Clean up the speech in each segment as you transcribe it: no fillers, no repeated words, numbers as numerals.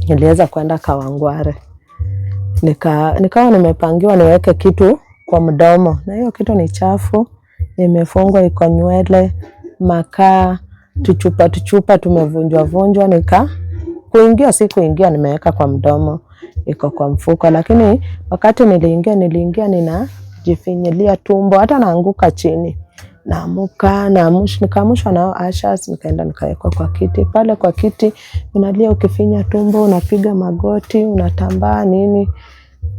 Niliweza kwenda Kawangware, nikawa nimepangiwa niweke kitu kwa mdomo, na hiyo kitu ni chafu, imefungwa iko nywele, makaa, tuchupa tuchupa tumevunjwa vunjwa. Nika kuingia si kuingia, nimeweka kwa mdomo, iko kwa mfuko, lakini wakati niliingia ninajifinyilia tumbo, hata naanguka chini, naamuka nikaamshwa nao ushers, nikaenda nikawekwa kwa kiti pale. Kwa kiti unalia ukifinya tumbo, unapiga magoti, unatambaa nini.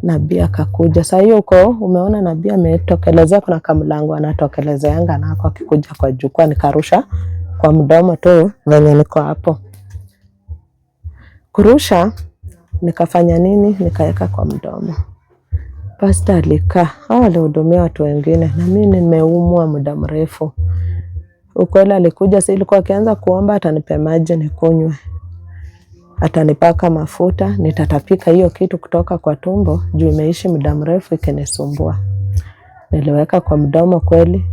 Nabii akakuja. Saa hiyo uko umeona nabii ametokelezea, kuna kamlango anatokelezeanga nako akikuja kwa jukwaa, nikarusha kwa mdomo tu venye niko hapo kurusha, nikafanya nini, nikaweka kwa mdomo. Pasta alikaa, hao walihudumia watu wengine, na mimi nimeumwa muda mrefu. Ukweli alikuja, si ilikuwa akianza kuomba atanipe maji nikunywe, atanipaka mafuta, nitatapika hiyo kitu kutoka kwa tumbo juu imeishi muda mrefu ikinisumbua. Niliweka kwa mdomo kweli,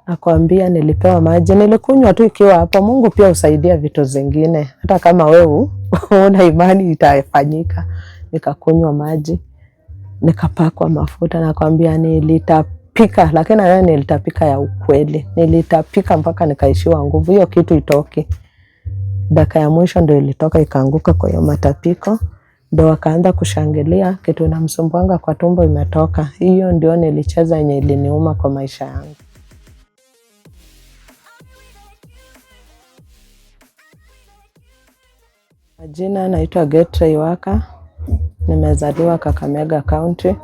nakwambia nilipewa maji, nilikunywa tu ikiwa hapo. Mungu pia husaidia vitu zingine, hata kama wewe una imani itafanyika. Nikakunywa maji, nikapakwa mafuta, nakwambia nilitapika, lakini nayo nilitapika ya ukweli, nilitapika mpaka nikaishiwa nguvu, hiyo kitu itoki. Dakika ya mwisho ndio ilitoka ikaanguka kwa hiyo matapiko, ndio wakaanza kushangilia, kitu inamsumbuanga kwa tumbo imetoka. Hiyo ndio nilicheza yenye iliniuma kwa maisha yangu. Majina naitwa Gertrude Waka, nimezaliwa Kakamega County.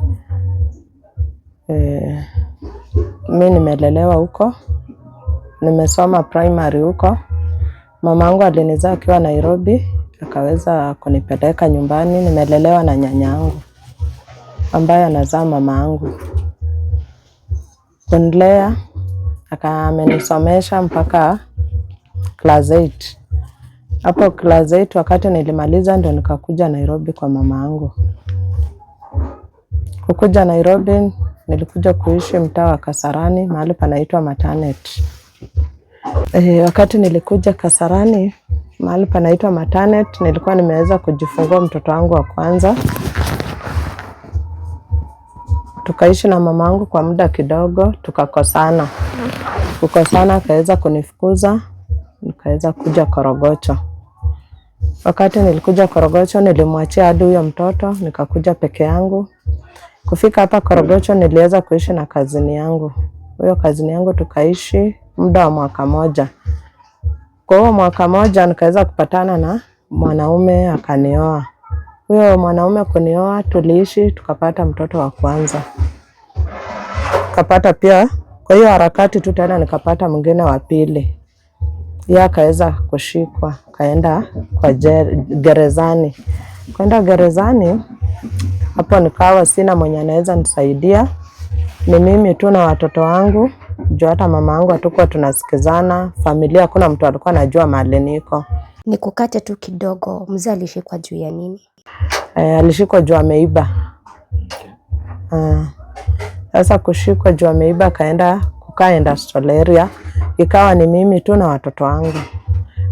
Mi nimelelewa huko, nimesoma primary huko. Mamangu alinizaa akiwa Nairobi, akaweza kunipeleka nyumbani. Nimelelewa na nyanyangu ambaye anazaa mamangu. Kunilea, amenisomesha mpaka class 8. Hapo class 8 wakati nilimaliza ndio nikakuja Nairobi kwa mamangu. Kukuja Nairobi nilikuja kuishi mtaa wa Kasarani, mahali panaitwa Matanet. Wakati nilikuja Kasarani mahali panaitwa Matanet, nilikuwa nimeweza kujifungua mtoto wangu wa kwanza. Tukaishi na mamangu kwa muda kidogo, tukakosana. Kukosana akaweza kunifukuza, nikaweza kuja Korogocho. Wakati nilikuja Korogocho nilimwachia hadi huyo mtoto, nikakuja peke yangu. Kufika hapa Korogocho niliweza kuishi na kazini yangu. Huyo kazini yangu tukaishi muda wa mwaka moja. Kwa huo mwaka moja nikaweza kupatana na mwanaume akanioa. Huyo mwanaume kunioa, tuliishi tukapata mtoto wa kwanza. Kapata pia kwa hiyo harakati tu tena nikapata mwingine wa pili. Yeye akaweza kushikwa, kaenda kwa gerezani. Kwenda gerezani, hapo nikawa sina mwenye anaweza nisaidia. Ni mimi tu na watoto wangu. Juu hata mama yangu hatukuwa tunasikizana, familia hakuna mtu alikuwa anajua mahali niko. Nikukate tu kidogo, mzee alishikwa juu ya nini? Alishikwa juu ameiba. Sasa kushikwa juu ameiba akaenda kukaa industrial area, ikawa ni mimi tu na watoto wangu.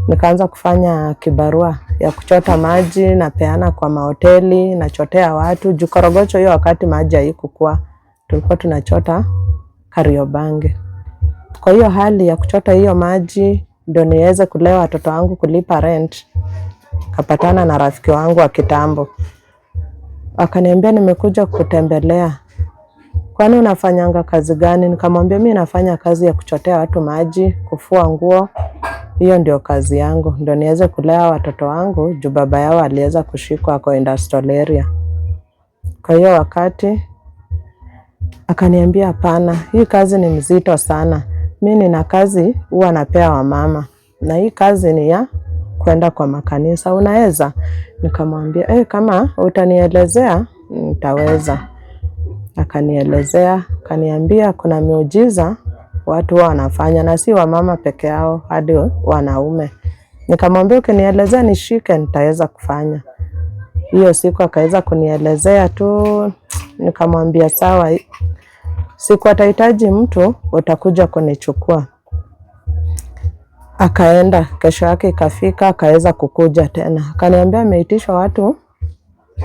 Nikaanza kufanya kibarua ya kuchota maji, napeana kwa mahoteli, nachotea watu. Juu Korogocho hiyo wakati maji haikukuwa, tulikuwa tunachota Kariobangi. Kwa hiyo hali ya kuchota hiyo maji ndio niweze kulea watoto wangu, kulipa rent. Kapatana na rafiki wangu wa kitambo, akaniambia nimekuja kutembelea, kwani unafanyanga kazi gani? Nikamwambia mi nafanya kazi ya kuchotea watu maji, kufua nguo, hiyo ndio kazi yangu, ndio niweze kulea watoto wangu juu baba yao aliweza kushikwa ako industrial area. Kwa hiyo wakati akaniambia hapana, hii kazi ni mzito sana, mi nina kazi huwa napea wamama na hii kazi ni ya kwenda kwa makanisa, unaweza? Nikamwambia kama utanielezea nitaweza. Akanielezea, akaniambia kuna miujiza watu huwa wanafanya na si wamama peke yao, hadi wanaume. Nikamwambia ukinielezea nishike nitaweza kufanya. Hiyo siku akaweza kunielezea tu, nikamwambia sawa, siku atahitaji mtu utakuja kunichukua. Akaenda, kesho yake ikafika, akaweza kukuja tena, akaniambia ameitishwa watu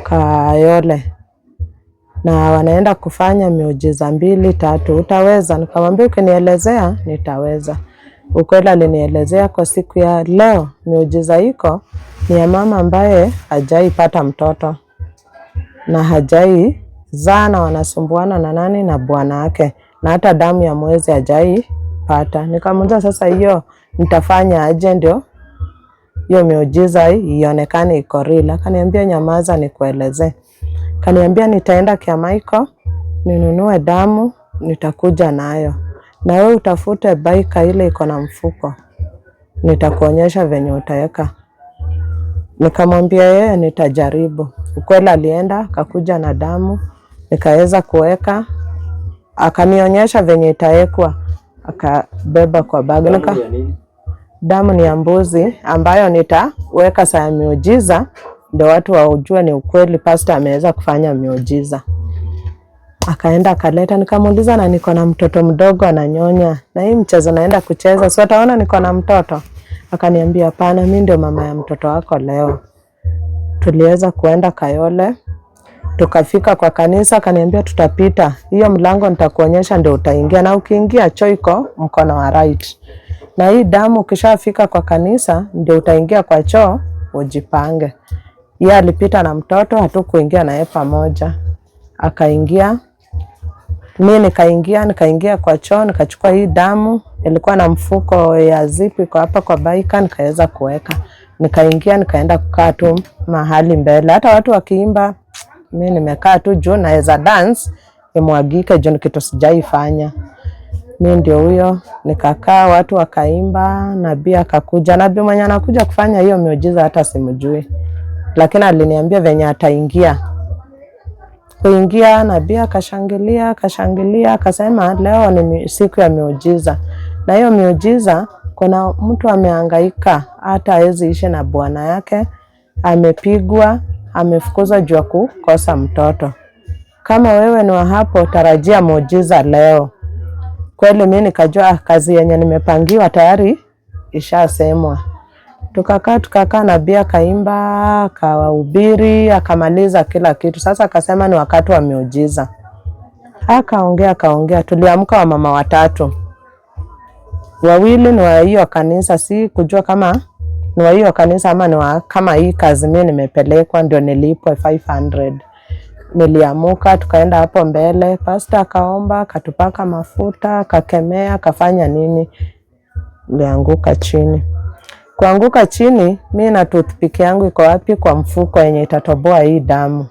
Kayole na wanaenda kufanya miujiza mbili tatu, utaweza? Nikamwambia ukinielezea nitaweza. Ukweli alinielezea kwa siku ya leo miujiza iko ni ya mama ambaye hajaipata mtoto na hajai zaa na wanasumbuana na nani na bwana yake, na hata damu ya mwezi hajai pata. Nikamuuliza sasa, hiyo nitafanya aje ndio hiyo miujiza ionekane iko real? Akaniambia nyamaza, nikuelezee. Kaniambia nitaenda Kiamaiko ninunue damu, nitakuja nayo, na wewe utafute baika ile iko na mfuko, nitakuonyesha venye utaweka. Nikamwambia yeye nitajaribu. Ukweli alienda akakuja na damu, nikaweza kuweka, akanionyesha venye itawekwa, akabeba kwa bag. Damu ya nini? Damu ni ya mbuzi ambayo nitaweka saa ya miujiza, ndio watu waujue ni ukweli pastor ameweza kufanya miujiza. Akaenda akaleta, nikamuuliza na niko na mtoto mdogo ananyonya, na hii mchezo naenda kucheza, si wataona niko na mtoto? Akaniambia hapana, mi ndio mama ya mtoto wako leo. Tuliweza kuenda Kayole, tukafika kwa kanisa, akaniambia tutapita hiyo mlango, nitakuonyesha ndio utaingia, na ukiingia choo iko mkono wa right, na hii damu ukishafika kwa kanisa ndio utaingia kwa choo ujipange. Yeye alipita na mtoto, hatukuingia naye pamoja, akaingia mi nikaingia, nikaingia kwa choo nikachukua hii damu, ilikuwa na mfuko ya zipi kwa hapa kwa baika, nikaweza kuweka, nikaingia, nikaenda kukaa tu mahali mbele, hata watu wakiimba mi nimekaa tu juu naweza dance imwagike juu ni kitu sijaifanya. Mi ndio huyo, nikakaa, watu wakaimba, nabii akakuja. Nabii mwenye anakuja kufanya hiyo miujiza hata simjui, lakini aliniambia venye ataingia kuingia. Nabii akashangilia, akashangilia, akasema leo ni siku ya miujiza, na hiyo miujiza, kuna mtu amehangaika hata hawezi ishi na bwana yake, amepigwa, amefukuzwa juu ya kukosa mtoto. Kama wewe ni wa hapo, tarajia muujiza leo. Kweli mi nikajua kazi yenye nimepangiwa tayari ishasemwa. Tukakaa tukakaa, nabii akaimba, akawahubiri, akamaliza kila kitu. Sasa akasema ni wakati wa miujiza. Akaongea akaongea, tuliamka wamama watatu, wawili ni wa hiyo kanisa, si kujua kama ni wa hiyo kanisa ama ni wa kama hii kazi mimi nimepelekwa ndio nilipwe 500. Niliamuka tukaenda hapo mbele, pastor akaomba, akatupaka mafuta, akakemea, akafanya nini, nilianguka chini. Kuanguka chini, mi na toothpick yangu iko wapi? Kwa mfuko yenye itatoboa hii damu.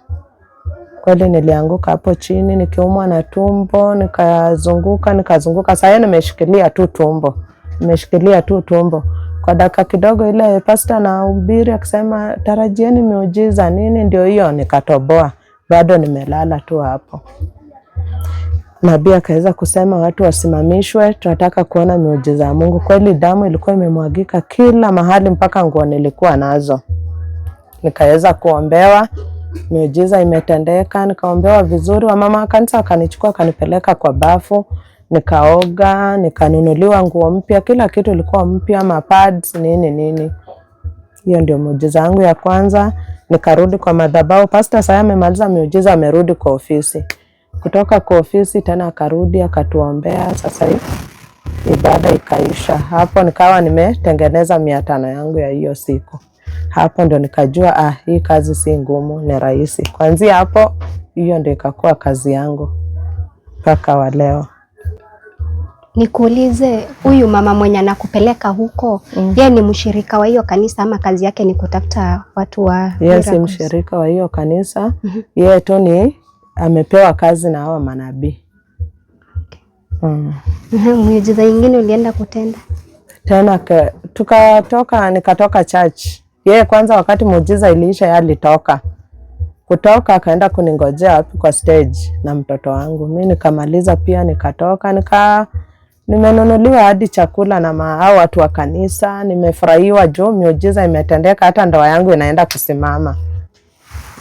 Kweli nilianguka hapo chini nikiumwa na tumbo, nikazunguka nikazunguka. Sasa nimeshikilia tu tumbo, nimeshikilia tu tumbo kwa dakika kidogo, ile pastor anahubiri akisema tarajieni miujiza nini, ndio hiyo, nikatoboa. Bado nimelala tu hapo. Nabii akaweza kusema watu wasimamishwe, tunataka kuona miujiza ya Mungu. Kweli damu ilikuwa imemwagika kila mahali, mpaka nguo nilikuwa nazo. Nikaweza kuombewa, miujiza imetendeka, nikaombewa vizuri. Wamama wa kanisa wakanichukua wakanipeleka kwa bafu, nikaoga, nikanunuliwa nguo mpya, kila kitu ilikuwa mpya, mapads nini nini. Hiyo ndio muujiza yangu ya kwanza. Nikarudi kwa madhabahu. Pastor sasa amemaliza miujiza, amerudi kwa ofisi. Kutoka kwa ofisi tena akarudi akatuombea. Sasa ibada ikaisha. Hapo nikawa nimetengeneza 500 yangu ya hiyo siku. Hapo ndo nikajua hii kazi si ngumu, ni rahisi. Kuanzia hapo, hiyo ndio ikakuwa kazi yangu mpaka wa leo. Nikuulize, huyu mama mwenye anakupeleka huko, yeye ni mshirika wa hiyo kanisa ama kazi yake ni kutafuta watu wa Yeye si miracles? mshirika wa hiyo kanisa, yeye tu ni amepewa kazi na hawa manabii. Muujiza ingine ulienda kutenda? Tena tukatoka, nikatoka church. Yeye kwanza wakati muujiza iliisha, yeye alitoka. Kutoka akaenda kuningojea wapi kwa stage na mtoto wangu. Mi nikamaliza pia nikatoka, nimenunuliwa hadi chakula na hao watu wa kanisa, nimefurahiwa juu miujiza imetendeka, hata ndoa yangu inaenda kusimama.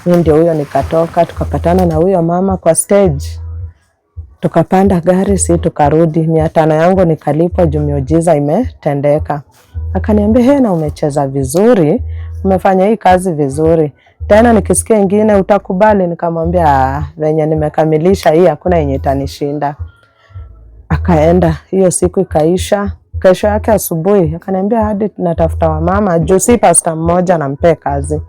Mi ndio huyo nikatoka, tukapatana na huyo mama kwa stage, tukapanda gari, si tukarudi. 500 yangu nikalipwa juu miujiza imetendeka. Akaniambia, "Hena, umecheza vizuri, umefanya hii kazi vizuri. Tena nikisikia ingine utakubali?" Nikamwambia, "Ah, venye nimekamilisha hii hakuna yenye itanishinda." Akaenda, hiyo siku ikaisha. Kesho yake asubuhi akaniambia hadi natafuta wamama juu si pasta mmoja nampee kazi,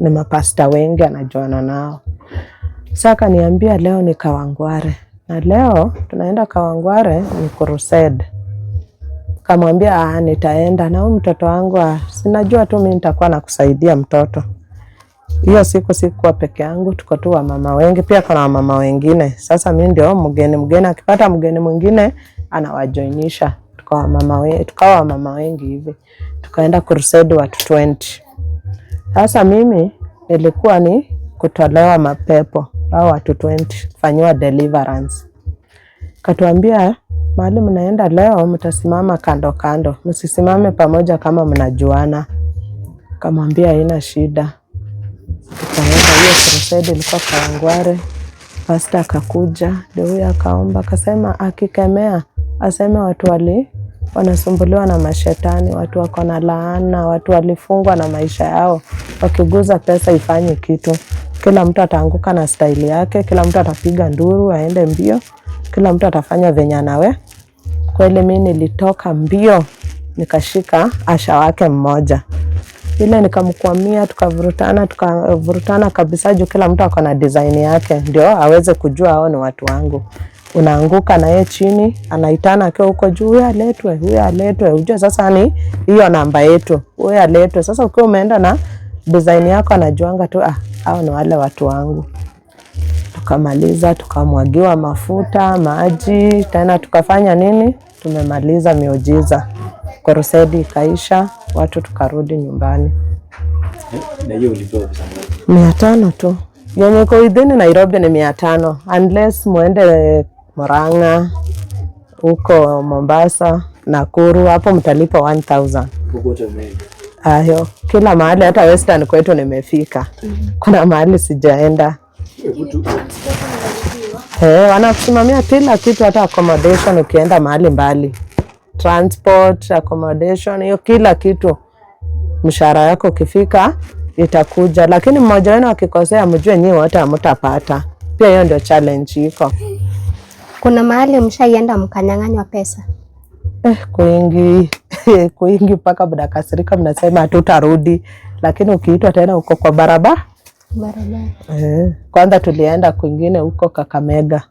ni mapasta wengi anajuana nao. Sasa akaniambia leo ni Kawangware na leo tunaenda Kawangware ni crusade. Kamwambia ah, nitaenda na huyu mtoto wangu, ah, sinajua tu mimi nitakuwa nakusaidia mtoto. Hiyo siku sikuwa peke yangu, tuko tu wamama wengi, pia kuna wamama wengine. Sasa mi ndio mgeni mgeni, akipata mgeni mwingine anawajoinisha. Tukawa wamama wengi hivi, tukaenda crusade watu 20. Sasa mimi ilikuwa ni kutolewa mapepo au watu 20 fanyiwa deliverance. Katuambia mahali mnaenda leo, mtasimama kando kando, msisimame pamoja kama mnajuana. Kamwambia haina shida. Tukaenda hiyo crusade, ilikuwa Kawangware. Pasta akakuja, ndio huyo akaomba, akasema akikemea, aseme watu wali wanasumbuliwa na mashetani, watu wako na laana, watu walifungwa na maisha yao, wakiguza pesa ifanye kitu. Kila mtu ataanguka na staili yake, kila mtu atapiga nduru aende mbio, kila mtu atafanya venye anawe. Kweli mi nilitoka mbio, nikashika asha wake mmoja ile nikamkwamia, tukavurutana tukavurutana kabisa, juu kila mtu ako na design yake, ndio aweze kujua hao ni watu wangu. Unaanguka na yeye chini, anaitana akiwa huko juu, huyu aletwe, huyu aletwe, ujue sasa ni hiyo namba yetu, huyu aletwe. Sasa ukiwa umeenda na design yako, anajuanga tu ah, hao ni wale watu wangu. Tukamaliza, tukamwagiwa mafuta, maji, tena tukafanya nini, tumemaliza miujiza. Crusade ikaisha, watu tukarudi nyumbani. Na hiyo ulipewa pesa ngapi? 500 tu yenye iko within Nairobi ni 500, unless muende Murang'a huko Mombasa, Nakuru, hapo mtalipa 1000. Huko wote umeenda. Ayo, kila mahali, hata Western kwetu nimefika. Kuna mahali sijaenda. Hebu tu Eh, wanakusimamia kila kitu, hata accommodation ukienda mahali mbali, transport, accommodation, hiyo kila kitu. Mshahara yako ukifika itakuja, lakini mmoja wenu akikosea, mjue nyinyi wote hamtapata. Pia hiyo ndio challenge iko. Kuna mahali mshaienda mkanyang'anywa pesa? Eh, kwingi kwingi mpaka mnakasirika, mnasema hatutarudi, lakini ukiitwa tena uko kwa barabara. Barabara. Eh, kwanza tulienda kwingine huko Kakamega,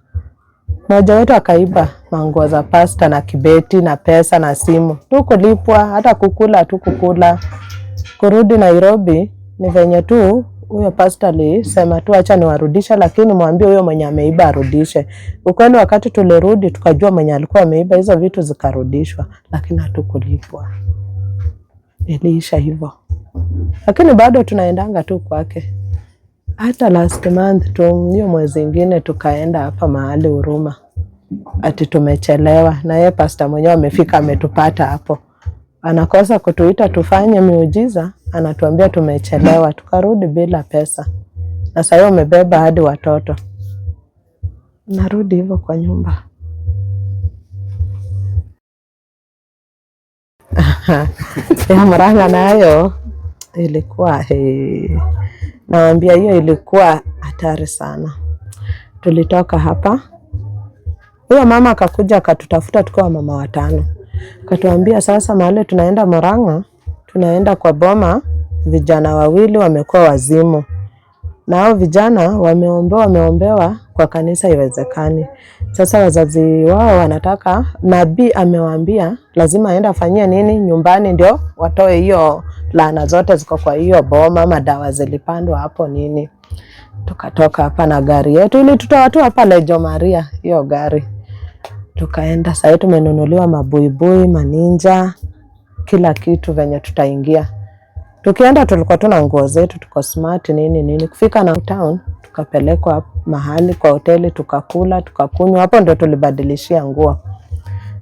mmoja wetu akaiba manguo za pasta na kibeti na pesa na simu, tukulipwa hata kukula tukukula. Kurudi Nairobi ni venye tu huyo pasta alisema tu acha niwarudishe, lakini mwambie huyo mwenye ameiba arudishe. Ukweli wakati tulirudi tukajua mwenye alikuwa ameiba hizo vitu zikarudishwa, lakini hatukulipwa. Iliisha hivyo, lakini bado tunaendanga tu kwake. Hata last month tu, hiyo mwezi ingine tukaenda hapa mahali Huruma, ati tumechelewa, na yeye pasta mwenyewe amefika ametupata hapo, anakosa kutuita tufanye miujiza, anatuambia tumechelewa, tukarudi bila pesa, na sasa umebeba hadi watoto, narudi hivyo kwa nyumba. Ya Murang'a nayo ilikuwa nawambia hiyo ilikuwa hatari sana. Tulitoka hapa, huyo mama akakuja akatutafuta, tukiwa mama watano, akatuambia sasa, mahali tunaenda Murang'a, tunaenda kwa boma, vijana wawili wamekuwa wazimu, na hao vijana wameombewa, wameombewa kwa kanisa iwezekani. Sasa wazazi wao wanataka, nabii amewaambia lazima aende afanyie nini nyumbani, ndio watoe hiyo laana zote ziko kwa hiyo boma, madawa zilipandwa hapo nini. Tukatoka hapa na gari yetu, ili tutoa tu hapa Lejo Maria hiyo gari, tukaenda. Sahii tumenunuliwa mabuibui, maninja, kila kitu venye tutaingia. Tukienda tulikuwa tuna nguo zetu, tuko smart nini nini. Kufika na town tukapelekwa mahali kwa hoteli, tukakula tukakunywa, hapo ndio tulibadilishia nguo.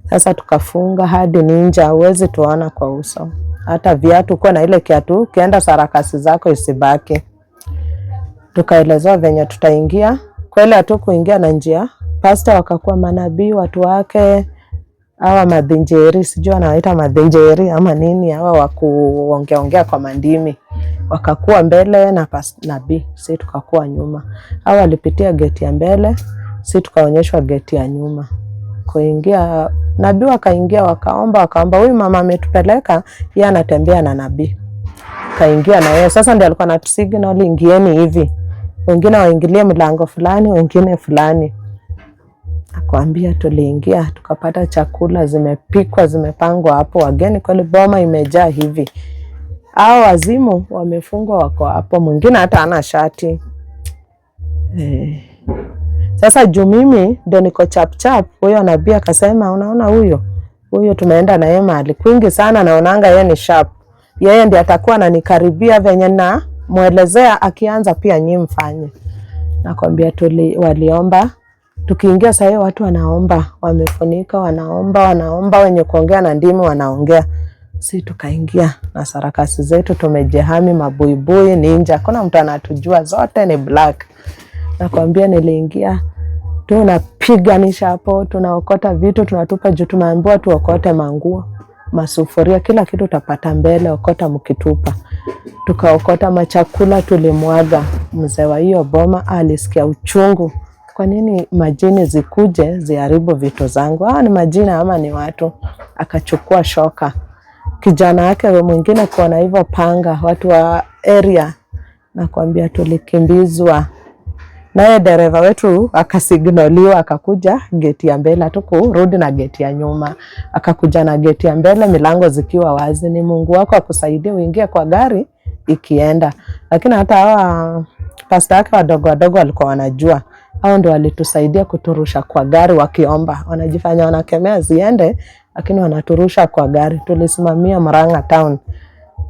Sasa tukafunga hadi ninja, huwezi tuona kwa uso, hata viatu kuwa na ile kiatu, ukienda sarakasi zako isibaki. Tukaelezewa venye tutaingia. Kweli hatukuingia na njia, pasta wakakuwa manabii watu wake Hawa madhinjeri, sijui wanawaita madhinjeri ama nini, hawa wa kuongeaongea kwa mandimi, wakakuwa mbele na nabii, si tukakuwa nyuma. Hawa walipitia geti ya mbele, si tukaonyeshwa geti ya nyuma. Kuingia nabii wakaingia, wakaomba, wakaomba, huyu mama ametupeleka, yeye anatembea na nabii. Kaingia na yeye sasa, ndio alikuwa anatusignal, ingieni hivi, wengine waingilie mlango fulani, wengine fulani. Akwambia tuliingia tukapata chakula zimepikwa zimepangwa hapo, wageni kweli, boma imejaa hivi. Hao wazimu wamefungwa wako hapo, mwingine hata hana shati eh. Sasa juu mimi ndio niko chap chap, huyo nabii akasema, unaona huyo huyo tumeenda na yeye mahali kwingi sana, naonanga yeye ni sharp, yeye ndiye atakuwa ananikaribia venye na mwelezea, akianza pia nyi mfanye. Nakwambia waliomba tukiingia saa hiyo watu wanaomba, wamefunika, wanaomba, wanaomba, wenye kuongea na ndimi wanaongea. Si tukaingia na sarakasi zetu, tumejihami mabuibui, ninja, hakuna mtu anatujua, zote ni black. Nakwambia niliingia, tunapiganisha hapo, tunaokota vitu tunatupa juu, tumeambiwa tuokote manguo, masufuria, kila kitu utapata mbele, okota mkitupa. Tukaokota machakula tulimwaga. Mzee wa hiyo boma alisikia uchungu, kwa nini majini zikuje ziharibu vitu zangu? Hawa ni majini ama ni watu? Akachukua shoka, kijana wake mwingine kuona hivyo panga, watu wa area, nakwambia tulikimbizwa naye dereva wetu akasignaliwa, akakuja geti ya mbele, hatukurudi na geti ya nyuma, akakuja na geti ya mbele, milango zikiwa wazi. Ni Mungu wako akusaidie uingie kwa gari ikienda. Lakini hata hawa pasta wake wadogo wadogo walikuwa wanajua, hao ndio walitusaidia kuturusha kwa gari, wakiomba, wanajifanya wanakemea ziende, lakini wanaturusha kwa gari. Tulisimamia Murang'a town.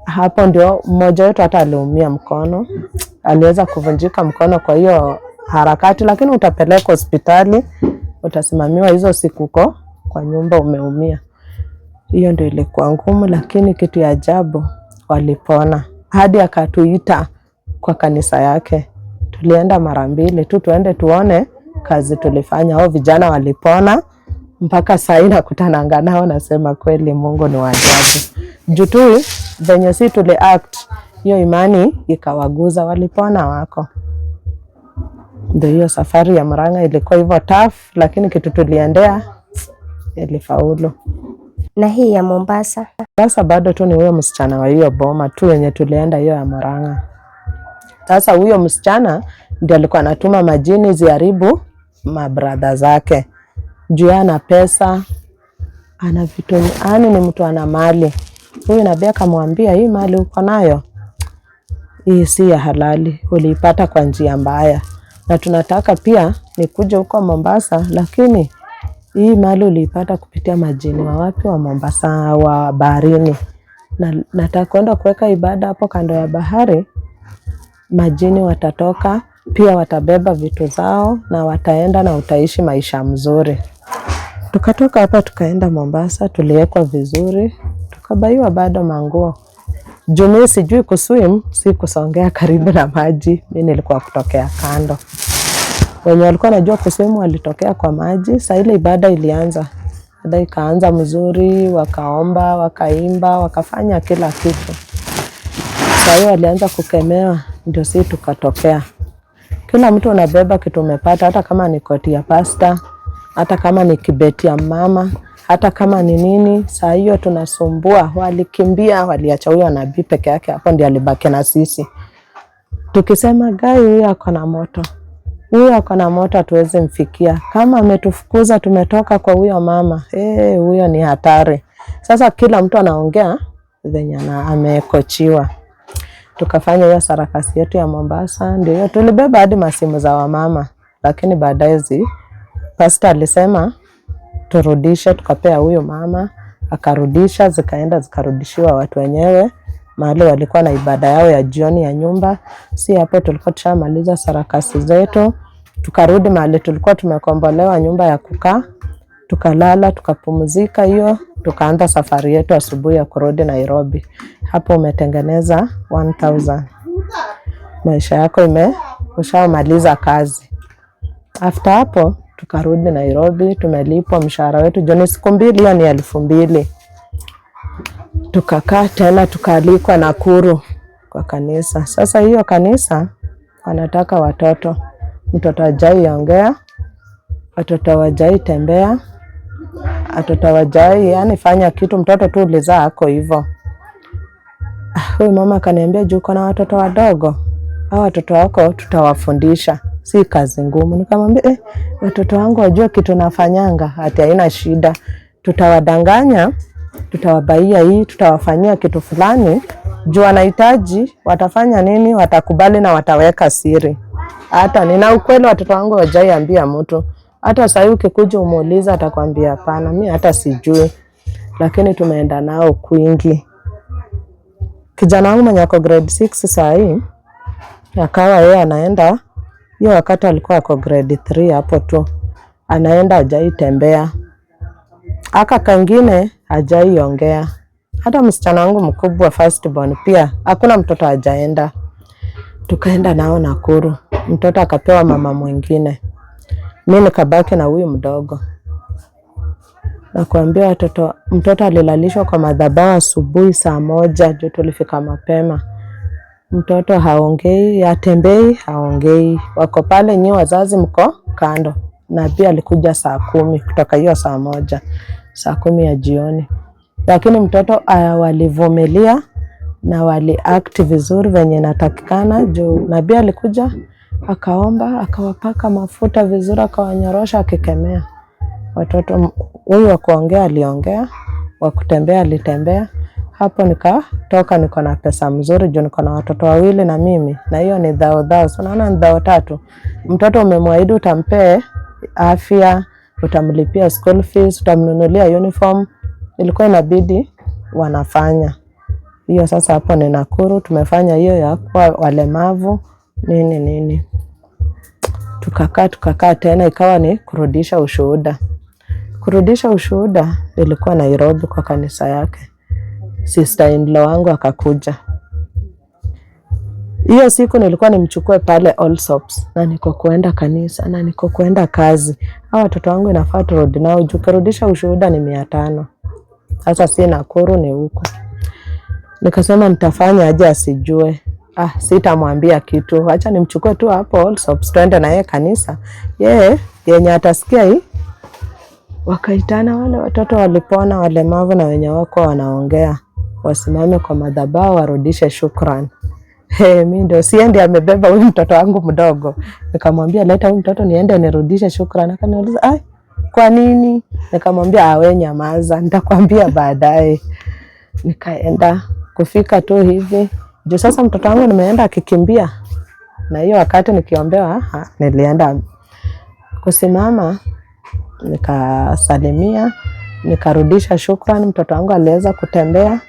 Hapo ndio mmoja wetu hata aliumia mkono, aliweza kuvunjika mkono kwa hiyo harakati, lakini utapelekwa hospitali, utasimamiwa hizo siku uko kwa nyumba umeumia. Hiyo ndio ilikuwa ngumu, lakini kitu ya ajabu walipona, hadi akatuita kwa kanisa yake. Tulienda mara mbili tu tuende tuone kazi tulifanya. Hao vijana walipona mpaka saa hii nakutananga nao, nasema kweli Mungu ni wa ajabu. Juu tu venye si tuli act hiyo imani ikawaguza, walipona wako. Ndio hiyo safari ya Murang'a ilikuwa hivyo tough, lakini kitu tuliendea ilifaulu. Na hii ya Mombasa? Sasa bado tu ni huyo msichana wa hiyo boma tu wenye tulienda hiyo ya Murang'a. Sasa huyo msichana ndio alikuwa anatuma majini ziharibu mabradha zake, juu ana pesa, ana vitu, yani ni mtu ana mali. Huyu nabii akamwambia, hii mali uko nayo hii si ya halali, uliipata kwa njia mbaya, na tunataka pia nikuje huko Mombasa, lakini hii mali uliipata kupitia majini wa wapi? Wa Mombasa, wa baharini, na nataka kwenda kuweka ibada hapo kando ya bahari, majini watatoka pia, watabeba vitu zao na wataenda na utaishi maisha mzuri. Tukatoka hapa tukaenda Mombasa, tuliwekwa vizuri, tukabaiwa bado manguo. Juu mimi sijui kuswim, si kusongea karibu na maji, mi nilikuwa kutokea kando. Wenye walikuwa najua kuswim walitokea kwa maji. Saa ile ibada ilianza, ibada ikaanza mzuri, wakaomba, wakaimba, wakafanya kila kitu. Saa hiyo walianza kukemewa, ndio si tukatokea. Kila mtu unabeba kitu umepata, hata kama ni koti ya pasta, hata kama ni kibeti ya mama, hata kama ni nini. Saa hiyo tunasumbua, walikimbia, waliacha huyo nabii peke yake, hapo ndio alibaki na sisi, tukisema gai, huyo ako na moto, huyo ako na moto, hatuwezi mfikia. Kama ametufukuza tumetoka kwa huyo mama, huyo ni hatari. Sasa kila mtu anaongea venye amekochiwa. Tukafanya hiyo sarakasi yetu ya Mombasa, ndio hiyo tulibeba hadi masimu za wamama, lakini baadaye pasta alisema turudishe, tukapea huyo mama akarudisha, zikaenda zikarudishiwa watu wenyewe mahali walikuwa na ibada yao ya jioni ya nyumba. Si hapo tulikuwa tushamaliza sarakasi zetu, tukarudi mahali tulikuwa tumekombolewa nyumba ya kukaa, tukalala tukapumzika hiyo, tukaanza safari yetu asubuhi ya kurudi Nairobi. Hapo umetengeneza 1000 maisha yako ushamaliza kazi. After hapo Tukarudi Nairobi, tumelipwa mshahara wetu juu ni siku mbili, hiyo ni 2000. Tukakaa tena, tukaalikwa Nakuru kwa kanisa. Sasa hiyo kanisa wanataka watoto, mtoto hajai ongea, watoto hawajai tembea, watoto hawajai yani fanya kitu, mtoto tu ulizaa ako hivyo. Huyu mama akaniambia, juu uko na watoto wadogo, hao watoto wako tutawafundisha, si kazi ngumu. Nikamwambia watoto wangu wajue kitu nafanyanga, ati haina shida, tutawadanganya, tutawabaia hii, tutawafanyia kitu fulani juu wanahitaji, watafanya nini, watakubali na wataweka siri. Hata nina ukweli, watoto wangu hawajaiambia mtu. Hata sahii ukikuja umuuliza, atakwambia hapana, mi hata sijui, lakini tumeenda nao kwingi. Kijana wangu mwenye ako grade 6 saa hii akawa yeye anaenda, hiyo wakati alikuwa ako grade 3 hapo tu, anaenda hajai tembea, aka kangine hajai ongea. Hata msichana wangu mkubwa first born pia hakuna mtoto hajaenda. Tukaenda nao Nakuru, mtoto akapewa mama mwingine, mi nikabaki na huyu mdogo. Nakuambia watoto, mtoto alilalishwa kwa madhabahu asubuhi saa 1 juu tulifika mapema. Mtoto haongei, hatembei, haongei, wako pale, nyi wazazi mko kando. Na pia alikuja saa 10 kutoka hiyo saa 1, saa 10 ya jioni, lakini mtoto walivumilia na wali act vizuri venye inatakikana. Juu nabii alikuja akaomba, akawapaka mafuta vizuri, akawanyorosha akikemea watoto. Huyu wa kuongea aliongea, wa kutembea alitembea. Hapo nikatoka niko na pesa mzuri juu niko na watoto wawili na mimi, na hiyo ni dhao dhao, so unaona ni dhao tatu. Mtoto umemwahidi utampee afya, utamlipia school fees, utamnunulia uniform, ilikuwa inabidi wanafanya hiyo. Sasa hapo ni Nakuru tumefanya hiyo ya kuwa walemavu nini nini, tukakaa tena, ikawa ni kurudisha ushuhuda. Kurudisha ushuhuda ilikuwa Nairobi kwa kanisa yake. Sister in law wangu akakuja hiyo siku, nilikuwa nimchukue pale Allsops na niko kuenda kanisa na niko kuenda kazi. Hawa watoto wangu inafaa turudi nao juu kurudisha ushuhuda ni 500. Sasa si Nakuru ni huko. Nikasema nitafanya aje asijue. Ah, sitamwambia kitu, acha nimchukue tu hapo Allsops twende na yeye kanisa, yeye yenye atasikia hii. Wakaitana wale watoto walipona, walemavu na wenye wako wanaongea, wasimame kwa madhabahu warudishe shukrani. Hey, mi ndio siendi, amebeba huyu mtoto wangu mdogo. Nikamwambia leta huyu mtoto niende nirudishe shukrani. Akaniuliza, ai, kwa nini? Nikamwambia awe nyamaza, nitakwambia baadaye. Nikaenda kufika tu hivi juu sasa mtoto wangu nimeenda akikimbia, na hiyo wakati nikiombewa, nilienda kusimama nikasalimia, nikarudisha shukrani. Mtoto wangu aliweza kutembea.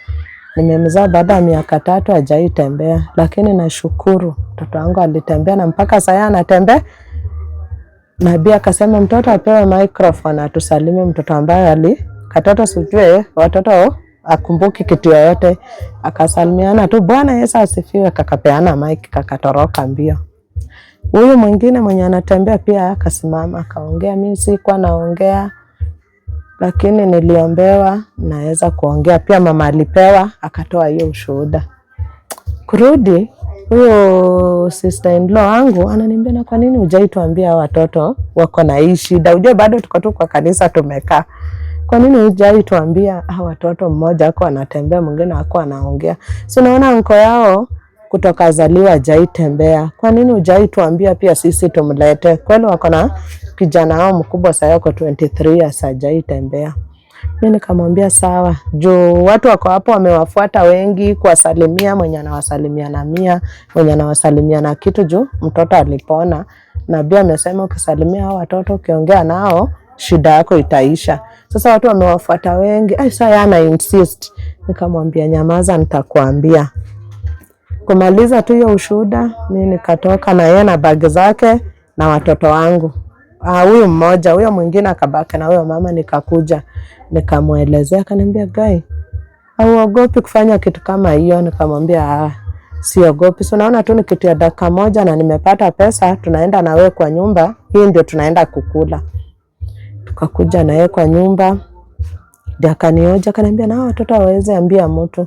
Nimemzaa baada ya miaka 3 hajai tembea, lakini nashukuru mtoto wangu alitembea na mpaka sasa anatembea. Nabii akasema mtoto apewe microphone atusalimie, mtoto ambaye ali katoto sijue watoto akumbuki kitu yoyote, akasalimiana tu Bwana Yesu asifiwe, kakapeana mic, kakatoroka mbio. Huyu mwingine mwenye anatembea pia akasimama akaongea. Mimi sikuwa naongea, lakini niliombewa naweza kuongea pia. Mama alipewa akatoa hiyo ushuhuda. Kurudi huyo sister in law wangu ananiambia, na kwa nini hujaituambia watoto wako na hii shida? Ujue bado tuko tu kwa kanisa tumekaa. Kwa nini hujaituambia hawa watoto, mmoja ako anatembea, mwingine ako anaongea? Si unaona uncle yao kutoka azaliwa hajaitembea. Kwa nini hujaituambia pia sisi tumlete? Kweli wako na kijana wao mkubwa sasa yuko 23 years hajaitembea. Mi nikamwambia sawa, juu watu wako hapo wamewafuata wengi kuwasalimia, mwenye anawasalimia na 100, mwenye anawasalimia na kitu, juu mtoto alipona. Nabii amesema ukisalimia hao watoto, ukiongea nao shida yako itaisha. Sasa watu wamewafuata wengi, ai, sasa yeye ana insist. Nikamwambia nyamaza, nitakwambia. Kumaliza tu hiyo ushuhuda, mi nikatoka na yeye na bagi zake na watoto wangu. Huyu mmoja, huyo mwingine akabaki na huyo mama. Nikakuja nikamwelezea, akaniambia Gai, hauogopi kufanya kitu kama hiyo? Nikamwambia ah, Siogopi, si unaona tu ni kitu ya dakika moja na nimepata pesa, tunaenda na wewe kwa nyumba, hii ndio tunaenda kukula. Tukakuja na yeye kwa nyumba, ndio akanioja, akaniambia na hao watoto hawawezi ambia mtu.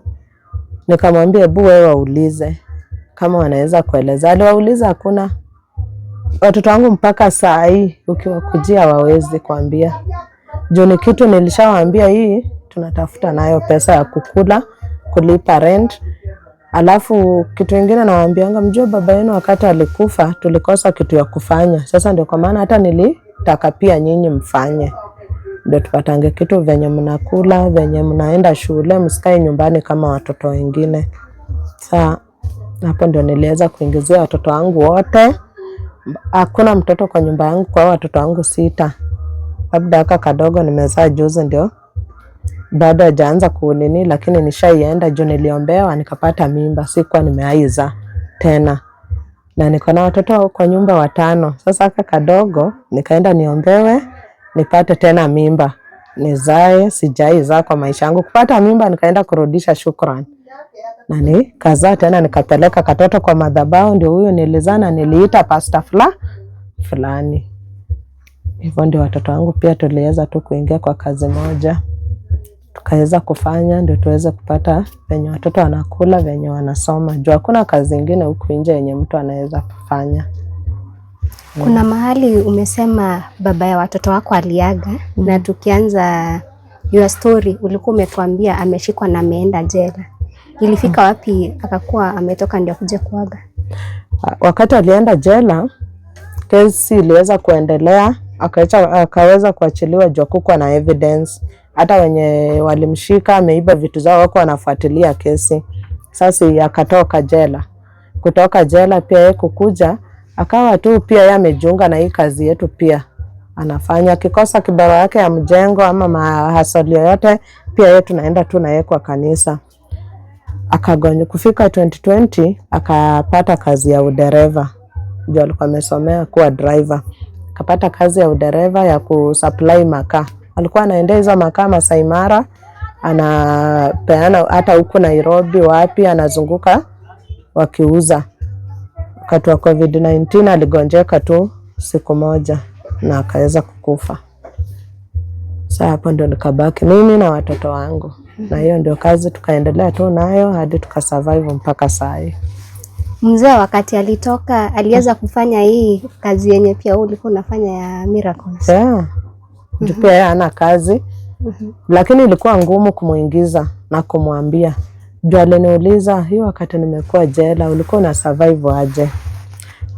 Nikamwambia hebu wewe waulize kama wanaweza kueleza. Aliwauliza, hakuna. Watoto wangu mpaka saa hii ukiwakujia hawawezi kuambia, juu ni kitu nilishawaambia, hii tunatafuta nayo pesa ya kukula, kulipa rent. Alafu kitu ingine nawaambianga, mjue baba yenu wakati alikufa tulikosa kitu ya kufanya. Sasa ndio kwa maana hata nilitaka pia nyinyi mfanye, ndio tupatange kitu venye mnakula, venye mnaenda shule, msikae nyumbani kama watoto wengine. Saa hapo ndio niliweza kuingizia watoto wangu wote. Hakuna mtoto kwa nyumba yangu, kwa watoto wangu 6, labda aka kadogo nimezaa juzi ndio bado hajaanza kunini, lakini nishaienda juu niliombewa nikapata mimba, sikuwa nimeaiza tena, na niko na watoto kwa nyumba 5. Sasa aka kadogo nikaenda niombewe nipate tena mimba nizae, sijaizaa kwa maisha yangu. Kupata mimba nikaenda kurudisha shukrani na nikazaa tena, nikapeleka katoto kwa madhabahu, ndio huyu nilizaa na niliita pasta fulani. Hivyo ndio watoto wangu pia tuliweza tu kuingia kwa kazi moja, tukaweza kufanya ndio tuweze kupata venye watoto wanakula, venye wanasoma, juu hakuna kazi ingine huku nje yenye mtu anaweza kufanya. Kuna mahali umesema baba ya watoto wako aliaga, na tukianza your story ulikuwa umetuambia ameshikwa na ameenda jela. Ilifika wapi akakuwa ametoka ndio kuja kuaga? Wakati alienda jela, kesi iliweza kuendelea, akaweza kuachiliwa juu hakukuwa na evidence. Hata wenye walimshika ameiba vitu zao wako wanafuatilia kesi. Sasa akatoka jela. Kutoka jela pia yeye kukuja akawa tu pia yeye amejiunga na hii kazi yetu pia anafanya. Akikosa kibarua yake ya mjengo ama mahasoli yoyote, pia yeye tunaenda tu na yeye kwa kanisa. Akagonjwa kufika 2020 akapata kazi ya udereva, juu alikuwa amesomea kuwa driver. Akapata kazi ya udereva ya kusupply makaa. Alikuwa anaendea hizo makaa Masai Mara, anapeana hata huku Nairobi wapi, anazunguka wakiuza. Wakati wa COVID-19 aligonjeka tu siku moja na akaweza kukufa. Sasa hapo ndio nikabaki mimi na watoto wangu, na hiyo ndio kazi tukaendelea tu nayo hadi tukasurvive mpaka saa hii. Mzee wakati alitoka aliweza kufanya hii kazi yenye pia wewe ulikuwa unafanya ya miracles? Yeah. Juu pia yeye hana kazi, lakini ilikuwa ngumu kumuingiza na kumwambia. Juu aliniuliza, hiyo wakati nimekuwa jela ulikuwa una survive aje?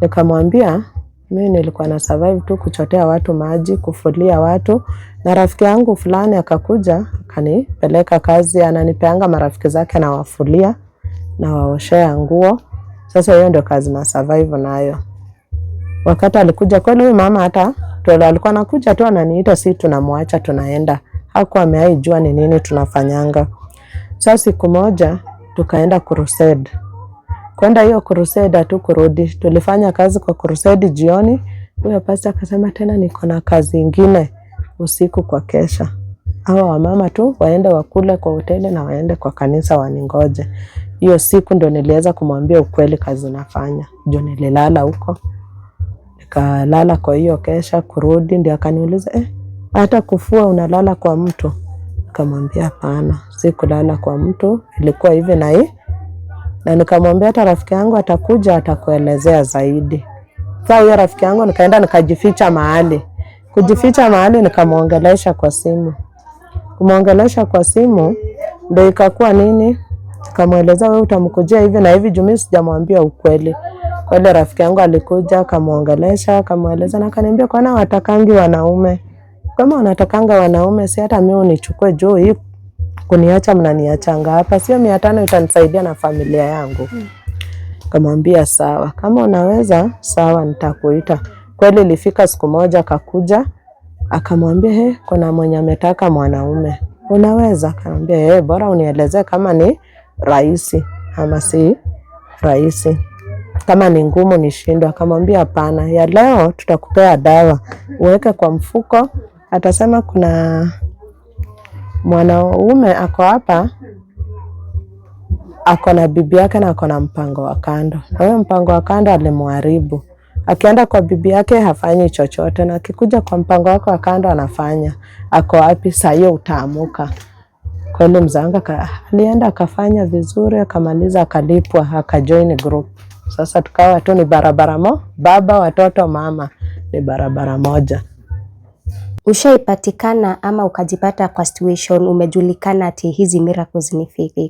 Nikamwambia mimi nilikuwa na survive tu kuchotea watu maji, kufulia watu, na rafiki yangu fulani akakuja akanipeleka kazi, ananipeanga marafiki zake nawafulia na waoshea nguo. Sasa hiyo ndio kazi na survive nayo. Wakati alikuja kweli huyu mama hata tuele alikuwa anakuja tu ananiita, si tunamwacha tunaenda. Hakuwa ameaijua ni nini tunafanyanga. Sasa siku moja tukaenda crusade. Kwenda hiyo crusade tu kurudi. Tulifanya kazi kwa crusade jioni. Huyo pastor akasema tena niko na kazi ingine usiku kwa kesha. Hawa wamama tu waende wakule kwa hoteli na waende kwa kanisa waningoje. Hiyo siku ndo niliweza kumwambia ukweli kazi nafanya. Juu nililala huko. Nikalala kwa hiyo kesha, kurudi ndio akaniuliza, hata kufua unalala kwa mtu? Nikamwambia hapana, si kulala kwa mtu, ilikuwa hivi na hii. Na nikamwambia hata rafiki yangu atakuja atakuelezea zaidi. Sasa huyo rafiki yangu nikaenda nikajificha mahali. Kujificha mahali nikamuongelesha kwa simu. Kumuongelesha kwa simu ndio ikakuwa nini? Nikamweleza wewe utamkujia hivi na hivi, juu mimi sijamwambia ukweli. Kwa ile rafiki yangu alikuja akamuongelesha, akamueleza na akaniambia kwani watakangi wanaume? Kama wanatakanga wanaume si hata mimi unichukue juu hii kuniacha mnaniachanga hapa, sio 500 itanisaidia na familia yangu. Nikamwambia sawa, kama unaweza sawa, nitakuita. Kweli ilifika siku moja akakuja akamwambia, he, kuna mwenye ametaka mwanaume, unaweza? Akamwambia bora unielezee kama ni rahisi ama si rahisi, kama ni ngumu nishindwe. Akamwambia hapana, ya leo tutakupea dawa uweke kwa mfuko. Atasema kuna mwanaume ako hapa Ako na bibi yake na ako na mpango wa kando, na huyo mpango wa kando alimharibu. Akienda kwa bibi yake hafanyi chochote, na akikuja kwa mpango wake wa kando anafanya. Ako wapi? Saa hiyo utaamuka. Kweli mzanga alienda akafanya vizuri, akamaliza, akalipwa, akajoin group. Sasa tukawa tu ni barabara baba, watoto, mama, ni barabara moja. Ushaipatikana ama ukajipata kwa situation umejulikana ati hizi miracles ni fake?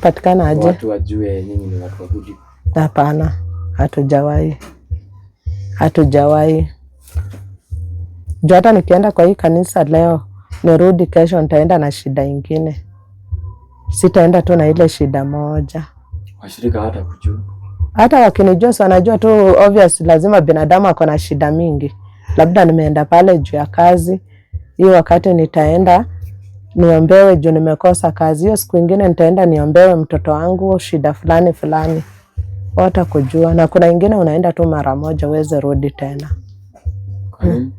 Patikana aje? Watu wajue nyinyi ni watu wa kulipwa. Hapana, hatujawahi, hatujawahi. Juu hata nikienda kwa hii kanisa leo nirudi kesho, nitaenda na shida ingine, sitaenda tu na ile shida moja. Washirika hata kujua. Hata wakinijua, si wanajua tu, obvious, lazima binadamu ako na shida mingi. Labda nimeenda pale juu ya kazi, hiyo wakati nitaenda niombewe juu nimekosa kazi, hiyo siku ingine nitaenda niombewe mtoto wangu shida fulani fulani, watakujua. Na kuna ingine unaenda tu mara moja, uweze rudi tena, Kwa nini?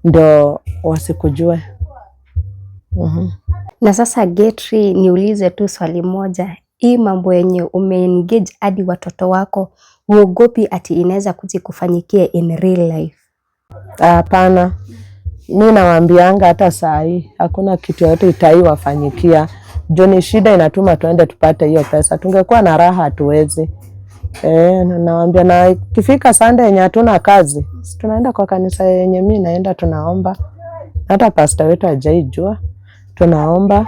ndio wasikujue. Na sasa Getty, niulize tu swali moja, hii mambo yenye umeengage hadi watoto wako, huogopi ati inaweza kuja kufanyikia in real life? Hapana, mi nawaambianga hata saa hii hakuna kitu yoyote itaiwafanyikia juu ni shida inatuma tuende tupate hiyo pesa. Tungekuwa na raha hatuwezi. E, na nawaambia na ikifika Sunday yenye hatuna kazi, si tunaenda kwa kanisa yenye mi naenda, tunaomba. Hata pasta wetu hajaijua, tunaomba,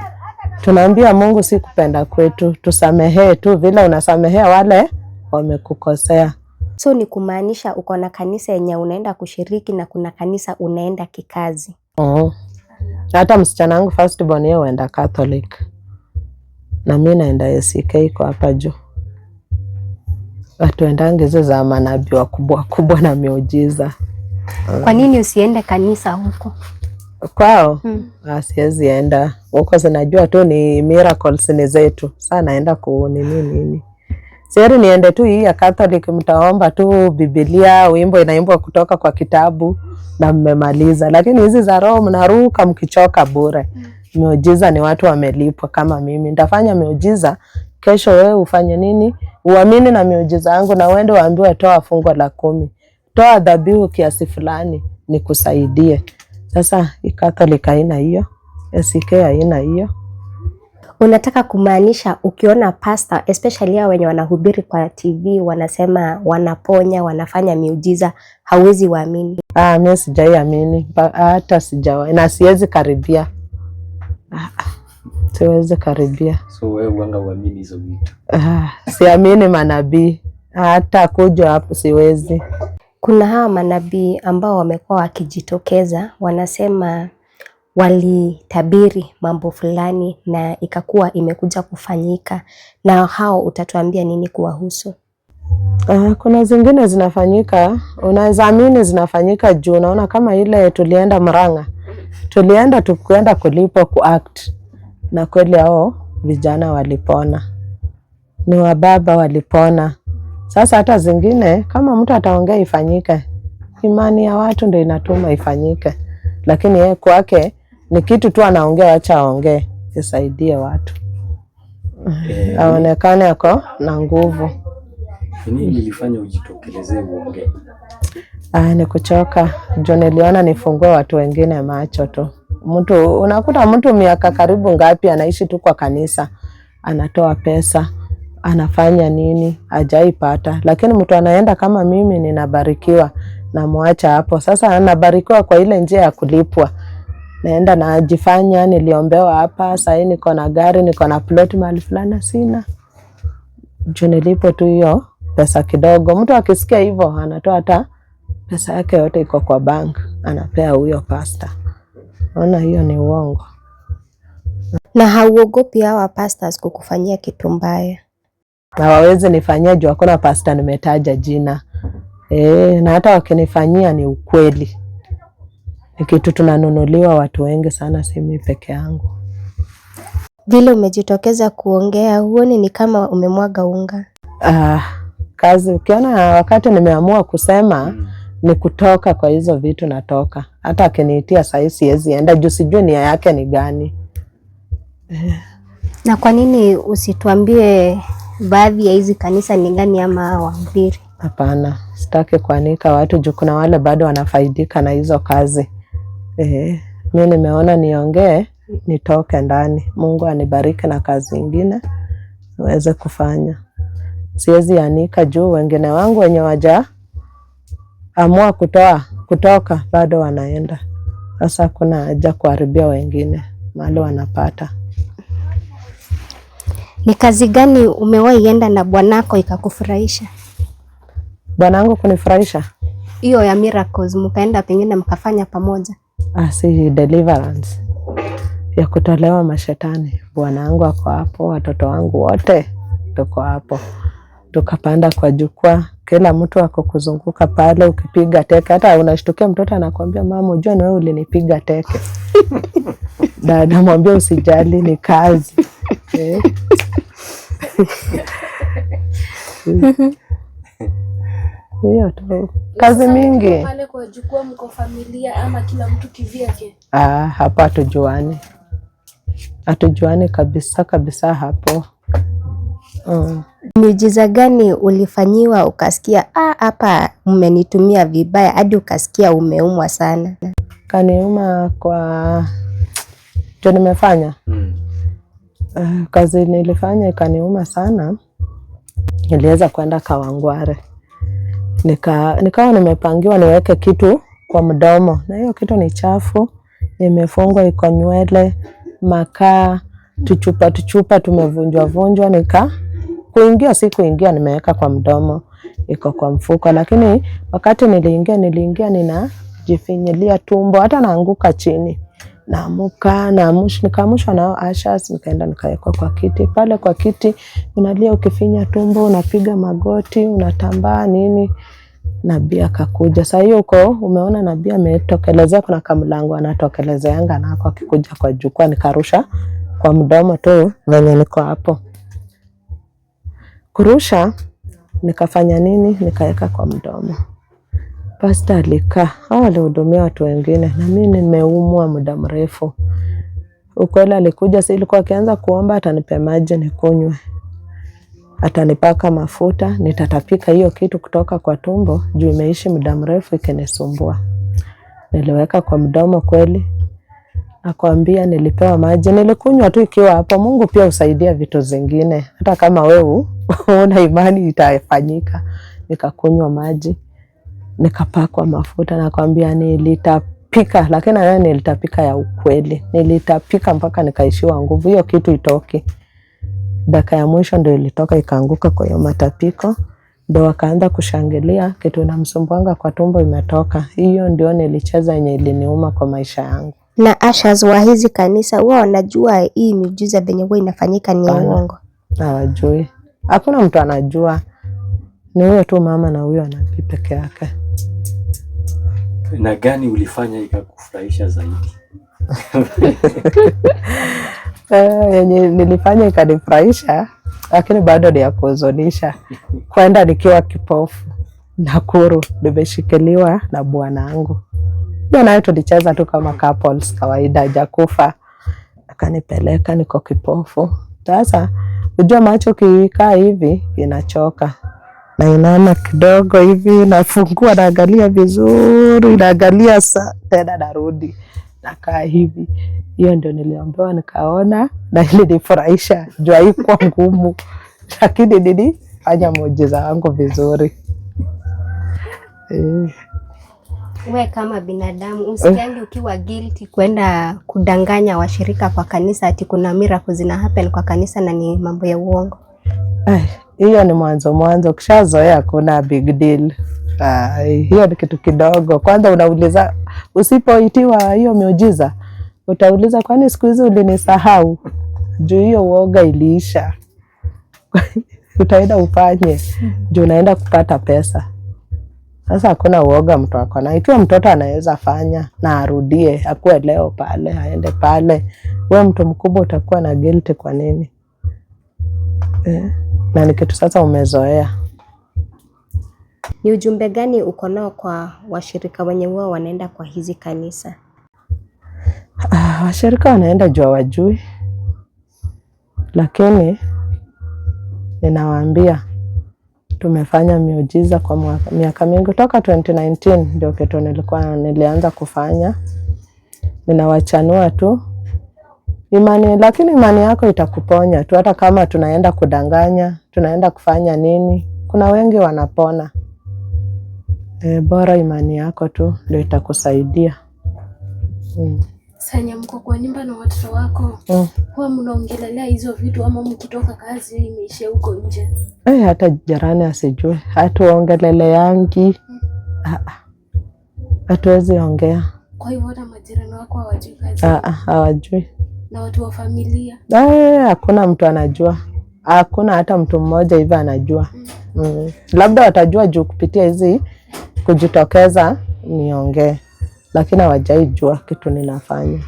tunaambia Mungu si kupenda kwetu, tusamehee tu vile unasamehea wale wamekukosea. So ni kumaanisha uko na kanisa yenye unaenda kushiriki na kuna kanisa unaenda kikazi. Oh. Hata msichana wangu first born yeye huenda Catholic na mi naenda ACK iko hapa juu. Hatuendangi hizo za manabii wakubwa wakubwa na miujiza. Kwa nini usiende kanisa huko? Kwao siwezi enda huko, zinajua tu ni miracles ni zetu. Saa naenda kunini nini? Sieri niende tu hii ya Catholic, mtaomba tu Biblia, wimbo inaimbwa kutoka kwa kitabu na mmemaliza. Lakini hizi za roho mnaruka mkichoka bure. Miujiza ni watu wamelipwa. Kama mimi nitafanya miujiza kesho, wewe ufanye nini? Uamini na miujiza yangu na uende uambiwe toa fungo la 10, toa dhabihu kiasi fulani nikusaidie. Sasa hii Catholic haina hiyo, ACK haina hiyo. Unataka kumaanisha ukiona pastor especially hao wenye wanahubiri kwa TV wanasema wanaponya, wanafanya miujiza, hauwezi waamini? Ah, mimi sijaiamini hata sijawahi na siwezi karibia. Siwezi karibia. So wewe uanga uamini hizo vitu. Ah, siamini manabii hata kuja hapo siwezi. Kuna hawa manabii ambao wamekuwa wakijitokeza wanasema walitabiri mambo fulani na ikakuwa imekuja kufanyika, na hao utatuambia nini kuwahusu? Ah, kuna zingine zinafanyika, unaweza amini zinafanyika juu unaona kama ile tulienda Murang'a, tulienda tukwenda kulipwa kuact, na kweli hao vijana walipona, ni wababa walipona. Sasa hata zingine kama mtu ataongea ifanyike, imani ya watu ndio inatuma ifanyike, lakini yeye kwake ni kitu tu anaongea, acha aongee isaidie watu, aonekane ako na nguvu. Ni nini lilifanya ujitokelezee uongee? Ah, ni kuchoka juu niliona nifungue watu wengine macho tu. Mtu unakuta mtu miaka karibu ngapi anaishi tu kwa kanisa, anatoa pesa, anafanya nini, hajaipata. Lakini mtu anaenda kama mimi ninabarikiwa, namwacha hapo. Sasa anabarikiwa kwa ile njia ya kulipwa. Naenda najifanya niliombewa hapa, sahii niko na gari, niko na plot mahali fulani, sina. Juu nilipo tu hiyo pesa kidogo. Mtu akisikia hivyo anatoa hata pesa yake yote iko kwa bank, anapea huyo pasta. Naona hiyo ni uongo. Na hauogopi hawa pastors kukufanyia kitu mbaya? Hawawezi nifanyia juu hakuna pasta nimetaja jina. Na hata wakinifanyia ni ukweli. Ni kitu tunanunuliwa watu wengi sana, si mimi peke yangu. Vile umejitokeza kuongea, huoni ni kama umemwaga unga? Ah, kazi ukiona wakati nimeamua kusema ni kutoka kwa hizo vitu natoka. Hata akiniitia sahii siwezi enda juu sijui nia yake ni gani. Na kwa nini usituambie baadhi ya hizi kanisa ni gani ama wahubiri? Hapana, sitaki kuanika watu juu kuna wale bado wanafaidika na hizo kazi. Mi nimeona niongee, nitoke ndani. Mungu anibariki na kazi ingine niweze kufanya. Siwezi anika juu wengine wangu wenye waja amua kutoka bado wanaenda. Sasa kuna haja kuharibia wengine mahali wanapata. Ni kazi gani umewahi enda na bwanako ikakufurahisha? Bwanangu kunifurahisha? Hiyo ya miracles mkaenda pengine mkafanya pamoja. Ah, si deliverance ya kutolewa mashetani. Bwanangu ako hapo, watoto wangu wote tuko hapo. Tukapanda kwa jukwaa, kila mtu ako kuzunguka pale, ukipiga teke hata unashtukia mtoto anakuambia mama, unajua ni wewe ulinipiga teke. Na namwambia usijali, ni kazi. Hiyo tu kazi mingi. Pale kwa jukwaa mko familia ama kila mtu kivyake? Ah, hapa hatujuani, hatujuani kabisa kabisa hapo. Miujiza gani ulifanyiwa ukasikia hapa mmenitumia vibaya hadi ukasikia umeumwa sana? Kaniuma kwa cho nimefanya. Kazi nilifanya ikaniuma sana. Niliweza kwenda Kawangware. Nikawa nimepangiwa niweke kitu kwa mdomo, na hiyo kitu ni chafu, imefungwa iko nywele, makaa, tuchupa tuchupa tumevunjwa vunjwa. Nika kuingia si kuingia, nimeweka kwa mdomo, iko kwa mfuko, lakini wakati niliingia ninajifinyilia tumbo, hata naanguka chini. Naamuka, nikaamshwa na ushers, nikaenda nikawekwa kwa kiti. Pale kwa kiti unalia ukifinya tumbo, unapiga magoti, unatambaa nini. Nabii akakuja. Saa hiyo uko umeona nabii ametokelezea, kuna kamlango anatokelezeanga nako akikuja kwa jukwaa, nikarusha kwa mdomo tu venye niko hapo. Kurusha nikafanya nini? Nikaweka kwa mdomo. Pastor alikaa, hao walihudumia watu wengine, na mimi nimeumwa muda mrefu. Ukweli alikuja, si ilikuwa akianza kuomba atanipe maji nikunywe, atanipaka mafuta, nitatapika hiyo kitu kutoka kwa tumbo juu imeishi muda mrefu ikinisumbua. Niliweka kwa mdomo kweli, nakwambia nilipewa maji, nilikunywa tu ikiwa hapo. Mungu pia husaidia vitu zingine, hata kama wewe una imani itafanyika. Nikakunywa maji, nikapakwa mafuta, nakwambia nilitapika, lakini nayo nilitapika ya ukweli. Nilitapika mpaka nikaishiwa nguvu, hiyo kitu itoki. Dakika ya mwisho ndio ilitoka ikaanguka kwa hiyo matapiko, ndio wakaanza kushangilia, kitu inamsumbuanga kwa tumbo imetoka. Hiyo ndio nilicheza yenye iliniuma kwa maisha yangu. Na ushers wa hizi kanisa huwa wanajua hii miujiza venye huwa inafanyika ni ya uongo? Hawajui, hakuna mtu anajua, ni huyo tu mama na huyo nabii peke yake. Na gani ulifanya ikakufurahisha zaidi? Yenye nilifanya ikanifurahisha, lakini bado ni ya kuhuzunisha. Kwenda nikiwa kipofu Nakuru, nimeshikiliwa na bwanangu. Hiyo nayo tulicheza tu kama couples kawaida, hajakufa. Akanipeleka, niko kipofu. Sasa unajua macho kikaa hivi inachoka, nainama kidogo hivi, nafungua, naangalia vizuri, naangalia saa tena, narudi nakaa hivi. Hiyo ndio niliambiwa, nikaona na ilinifurahisha juu haikuwa ngumu, lakini nilifanya muujiza wangu vizuri. We kama binadamu usikiangi ukiwa guilty kwenda kudanganya washirika kwa kanisa ati kuna miracles zina happen kwa kanisa na ni mambo ya uongo? Hiyo ni mwanzo mwanzo, ukishazoea hakuna big deal. Hiyo ni kitu kidogo. Kwanza unauliza, usipoitiwa hiyo miujiza utauliza, kwani siku hizi ulinisahau? Juu hiyo uoga iliisha. Utaenda ufanye juu unaenda kupata pesa. Sasa hakuna uoga mtu ako na. Ikiwa mtoto anaweza fanya na arudie, akuwe leo pale, aende pale, we mtu mkubwa utakuwa na guilt kwa nini? Na ni kitu sasa umezoea. Ni ujumbe gani uko nao kwa washirika wenye wao wanaenda kwa hizi kanisa? Washirika wanaenda juu hawajui, lakini Ninawaambia tumefanya miujiza kwa miaka mingi toka 2019 ndio kitu nilianza kufanya. Ninawachanua tu imani, lakini imani yako itakuponya tu, hata kama tunaenda kudanganya, tunaenda kufanya nini, kuna wengi wanapona. Bora imani yako tu ndio itakusaidia. Sanya, mko kwa nyumba na watoto wako, huwa mnaongelelea hizo vitu ama mkitoka kazi imeishia huko nje? Hata jirani asijue, hatuongeleleangi. Hatuwezi ongea. Kwa hivyo hata majirani wako hawajui kazi? Hawajui. Na watu wa familia? Hakuna mtu anajua, hakuna hata mtu mmoja hivi anajua. Labda watajua juu kupitia hizi kujitokeza niongee, lakini hawajaijua kitu ninafanya.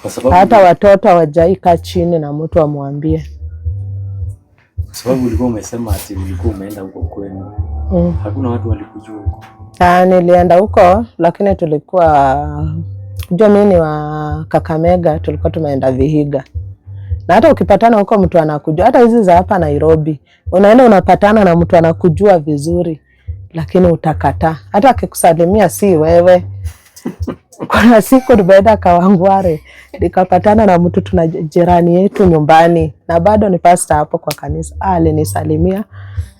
Kwa sababu Hata watoto hawajai kaa chini na mtu amwambie. Kwa sababu ulikuwa umesema ati ulikuwa umeenda huko kwenu. Hakuna watu walikujua huko? Nilienda huko lakini tulikuwa, jua mimi ni wa Kakamega, tulikuwa tumeenda Vihiga. Na hata ukipatana huko mtu anakujua, hata hizi za hapa Nairobi, unaenda unapatana na mtu anakujua vizuri, lakini utakataa. Hata akikusalimia si wewe. Kuna siku nimeenda Kawangware, nikapatana na mtu tuna jirani yetu nyumbani, na bado ni pastor hapo kwa kanisa. Alinisalimia,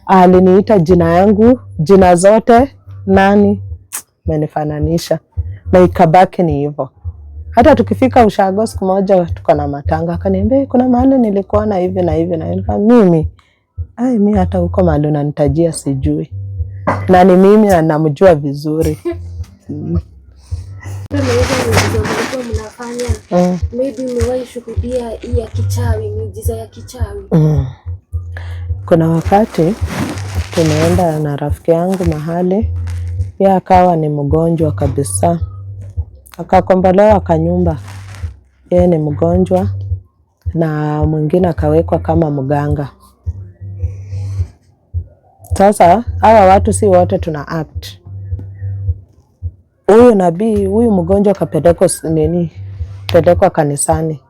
aliniita jina yangu, jina zote, nani amenifananisha, na ikabaki ni hivyo. Hata tukifika ushago siku moja tuko na matanga, akaniambia kuna mahali nilikuona hivi na hivi na hivi. Mimi ai, mi hata huko mahali unanitajia sijui, na ni mimi na namjua vizuri. Na hizo miujiza mlikuwa mnafanya, maybe umewahi shuhudia hii ya kichawi, miujiza ya kichawi? Kuna wakati tumeenda na rafiki yangu mahali, yeye akawa ni mgonjwa kabisa, akakombolewa kanyumba, yeye ni mgonjwa, na mwingine akawekwa kama mganga. Sasa hawa watu si wote tuna act. Huyu nabii, huyu mgonjwa akapelekwa nini, pelekwa kanisani,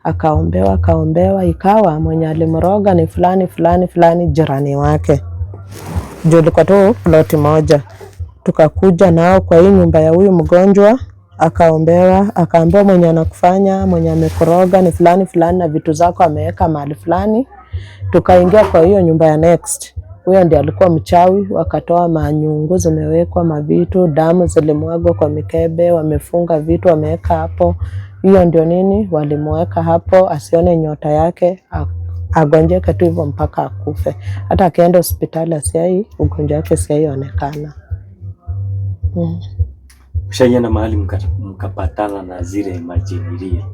akaombewa, akaombewa, ikawa mwenye alimroga ni fulani fulani fulani, jirani wake, juu ilikuwa tu ploti moja. Tukakuja nao kwa hii nyumba ya huyu mgonjwa, akaombewa, akaambiwa mwenye anakufanya, mwenye amekuroga ni fulani fulani, na vitu zako ameweka mahali fulani. Tukaingia kwa hiyo nyumba ya next, huyo ndiye alikuwa mchawi, wakatoa manyungu zimewekwa mavitu, damu zilimwagwa kwa mikebe, wamefunga vitu wameweka hapo. Hiyo ndio nini walimweka hapo, asione nyota yake, agonjeke tu hivyo mpaka akufe. Hata akienda hospitali asiai ugonjwa wake siaionekana. Ushaienda mahali mkapatana na zile majiniria?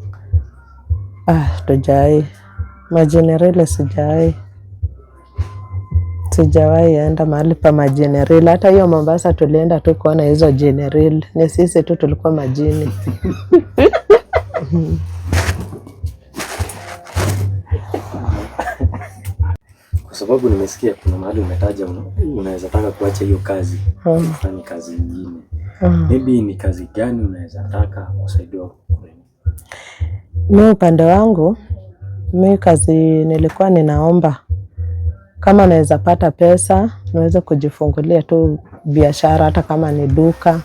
Tujai majenerele, sijawahi enda mahali pa majenerele. Hata hiyo Mombasa tulienda tu kuona hizo jenerele, ni sisi tu tulikuwa majini. Kwa sababu nimesikia kuna mahali umetaja unaweza taka kuacha hiyo kazi ufanye kazi nyingine. Maybe ni kazi gani unaweza taka kusaidiwa? Mi upande wangu, mi kazi nilikuwa ninaomba kama naweza pata pesa niweze kujifungulia tu biashara, hata kama ni duka,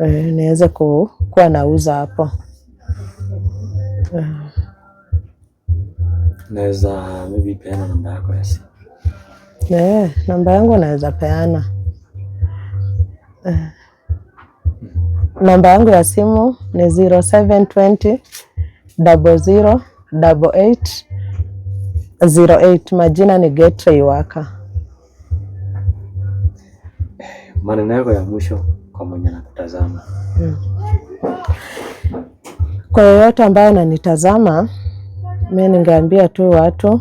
niweze kuwa nauza hapo. Naweza maybe peana namba yako ya simu? Namba yangu naweza peana. Namba yangu ya simu ni 0720 00 88 08. Majina ni Getray Waka. Maneno yako ya mwisho kwa mwenye anakutazama? Kwa yeyote ambaye ananitazama, mi ningeambia tu watu,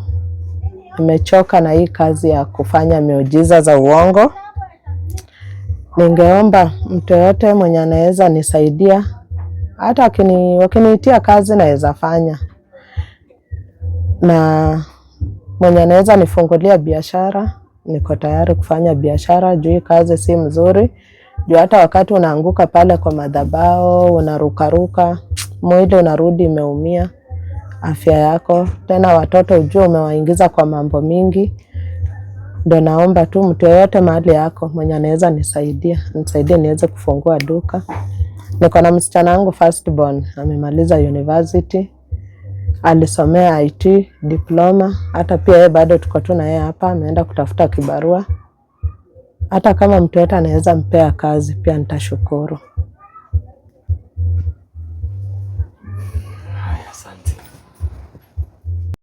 nimechoka na hii kazi ya kufanya miujiza za uongo. Ningeomba mtu yeyote mwenye anaweza nisaidia, hata wakiniitia kazi naweza fanya, na mwenye anaweza nifungulia biashara, niko tayari kufanya biashara. Juu hii kazi si mzuri, juu hata wakati unaanguka pale kwa madhabahu unarukaruka, mwili unarudi imeumia. afya yako tena, watoto ujue umewaingiza kwa mambo mingi. Ndo naomba tu mtu yeyote mahali yako mwenye anaweza nisaidia, nisaidie niweze kufungua duka. Niko na msichana wangu first born amemaliza university, alisomea IT diploma. Hata pia yeye bado tuko tu na yeye hapa, ameenda kutafuta kibarua. Hata kama mtu yote anaweza mpea kazi pia nitashukuru. Haya, asante.